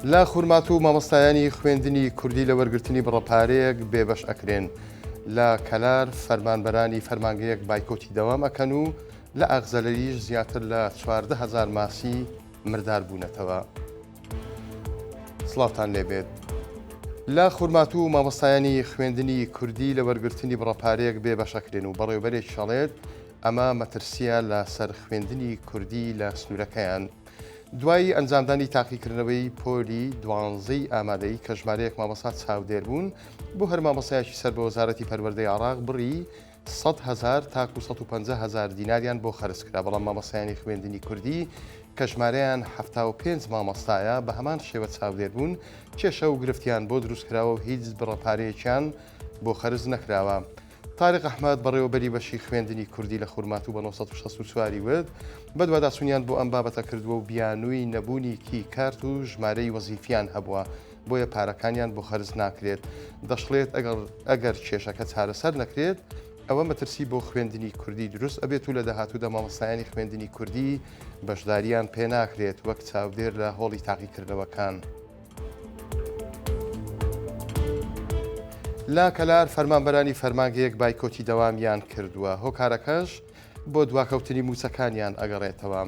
لە خورماتوو مامۆستایانی خوێندنی کوردی لە وەرگرتنی بڕە پارەیەک بێبەش ئەکرێن. لە کەلار فەرمانبەرانی فەرمانگەیەک بایکۆتی دەوام ئەکەن و لە ئاغزەلەریش زیاتر لە 14 هەزار ماسی مردار بوونەتەوە. سڵاوتان لێبێت. لە خورماتوو مامۆستایانی خوێندنی کوردی لە وەرگرتنی بڕە پارەیەک بێبەش ئەکرێن و بەڕێوەبەرێکیش ئەڵێت ئەمە مەترسییە لە سەر خوێندنی کوردی لە سنوورەکەیان. دوای ئەنجامدانی تاقیکردنەوەی پۆلی دوانزەی ئامادەیی کە ژمارەیەک مامۆستا چاودێر بوون، بۆ هەر مامۆستایەکی سەر بە وەزارەتی پەروەردەی عێراق بڕی 100 هەزار تاکو 150 هەزار دیناریان بۆ خەرج کرا، بەڵام مامۆستایانی خوێندنی کوردی کە ژمارەیان 75 مامۆستایە بە هەمان شێوە چاودێر بوون، کێشە و گرفتیان بۆ دروست کراوە و هیچ بڕە پارەیەکیان بۆ خەرج نەکراوە. تاریق ئەحمەد، بەڕێوەبەری بەشی خوێندنی کوردی لە خورماتوو بە 964 ی وت، بەدواداچوونیان بۆ ئەم بابەتە کردووە و بیانووی نەبوونی key card و ژمارەی وەزیفییان هەبووە، بۆیە پارەکانیان بۆ خەرج ناکرێت. دەشڵێت، ئەگەر کێشەکە چارەسەر نەکرێت، ئەوە مەترسی بۆ خوێندنی کوردی دروست ئەبێت و لە داهاتوودا مامۆستایانی خوێندنی کوردی بەشدارییان پێناکرێت وەک چاودێر لە هۆڵی تاقیکردنەوەکان. لە کەلار فەرمانبەرانی فەرمانگەیەک بایکۆتی دەوامیان کردووە، هۆکارەکەش بۆ دواکەوتنی مووچەکانیان ئەگەڕێتەوە.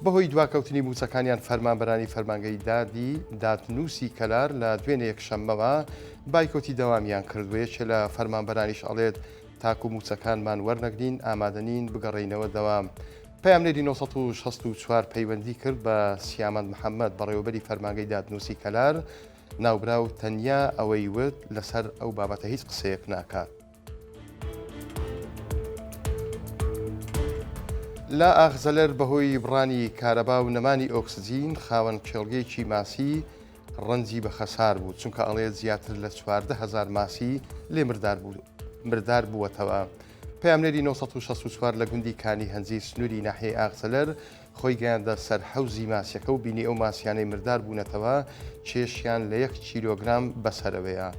بەهۆی دواکەوتنی مووچەکانیان فەرمانبەرانی فەرمانگەی دادی دادنووسی کەلار لە دوێنێ یەکشەممەوە بایکۆتی دەوامیان کردووە، یەکێ لە فەرمانبەرانیش ئەڵێت تاکو مووچەکانمان وەرنەگرین ئامادەنین بگەڕێینەوە دەوام. پەیامنێری 964 پەیوەندی کرد بە سیامەند محەمەد، بەڕێوەبەری فەرمانگەی دادنووسی کەلار، ناوبراو تەنیا ئەوەی وت لەسەر ئەو بابەتە هیچ قسەیەک ناکات. لە ئاغزەلەر بەهۆی بڕانی کارەبا و نەمانی ئۆکسجین خاوەن کێڵگەیەکی ماسی ڕەنجی بە خەسار بوو، چونکە ئەڵێت زیاتر لە 14 هەزار ماسی لێ مردار بووەتەوە. پەیامنێری 964 لە گوندی کانی هەنجیر سنووری ناحیەی ئاغجەلەر خۆی گەیاندە سەر حەوزی ماسیەکە و بینی ئەو ماسیانەی مردار بوونەتەوە کێشیان لە یەک کیلۆگرام بەسەرەوەیە.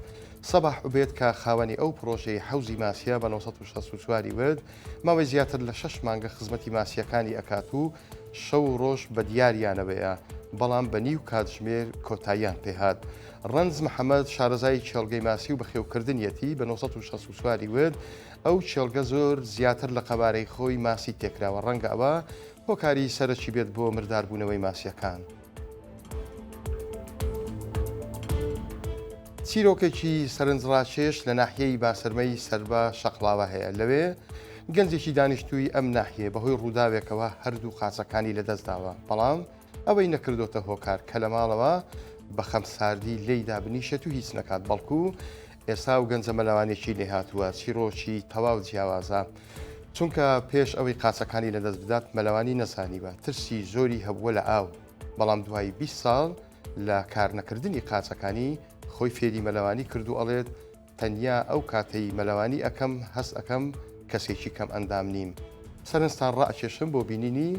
سەباح عوبێد کە خاوەنی ئەو پڕۆژەی حەوزی ماسیە بە 964 ی وت، ماوەی زیاتر لە شەش مانگە خزمەتی ماسییەکانی ئەکات و شەو و ڕۆژ بە دیاریانەوەیە، بەڵام بە نیو کاتژمێر کۆتاییان پێهات. ڕەنج محەمەد، شارەزای کێڵگەی ماسی و بەخێوکردنیەتی، بە 964 ی وت، ئەو کێڵگە زۆر زیاتر لە قەبارەی خۆی ماسی تێکراوە، ڕەنگە ئەوە هۆکاری سەرەکی بێت بۆ مرداربوونەوەی ماسییەکان. چیرۆکێکی سەرنجڕاکێش لە ناحیەی باسەرمەی سەر بە شەقڵاوە هەیە، لەوێ گەنجێکی دانیشتووی ئەم ناحیەیە بەهۆی ڕووداوێکەوە هەردوو قاچەکانی لەدەستداوە، بەڵام ئەوەی نەکردۆتە هۆکار کە لە ماڵەوە بە خەمساردی لێی دابنیشێت و هیچ نەکات، بەڵکو ئێستا ئەو گەنجە مەلەوانێکی لێهاتووە، چیرۆکی تەواو جیاوازە، چونکە پێش ئەوەی قاچەکانی لەدەست بدات مەلەوانی نەزانیوە، ترسی زۆری هەبووە لە ئاو، بەڵام دوای 20 ساڵ لە کارنەکردنی قاچەکانی خۆی فێری مەلەوانی کرد و ئەڵێت تەنیا ئەو کاتەی مەلەوانی ئەکەم هەست ئەکەم کەسێکی کەم ئەندام نیم. سەرنجتان ڕائەکێشم بۆ بینینی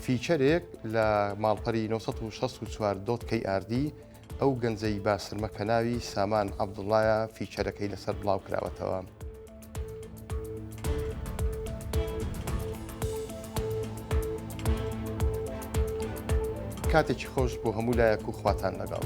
feature ێک لە ماڵپەری 964 dot KRD ئەو گەنجەی باسرمە کە ناوی سامان عەبدوڵایە feature ەکەی لەسەر بڵاو کراوەتەوە. کاتێکی خۆش بۆ هەموو لایەک و خواتان لەگەڵ.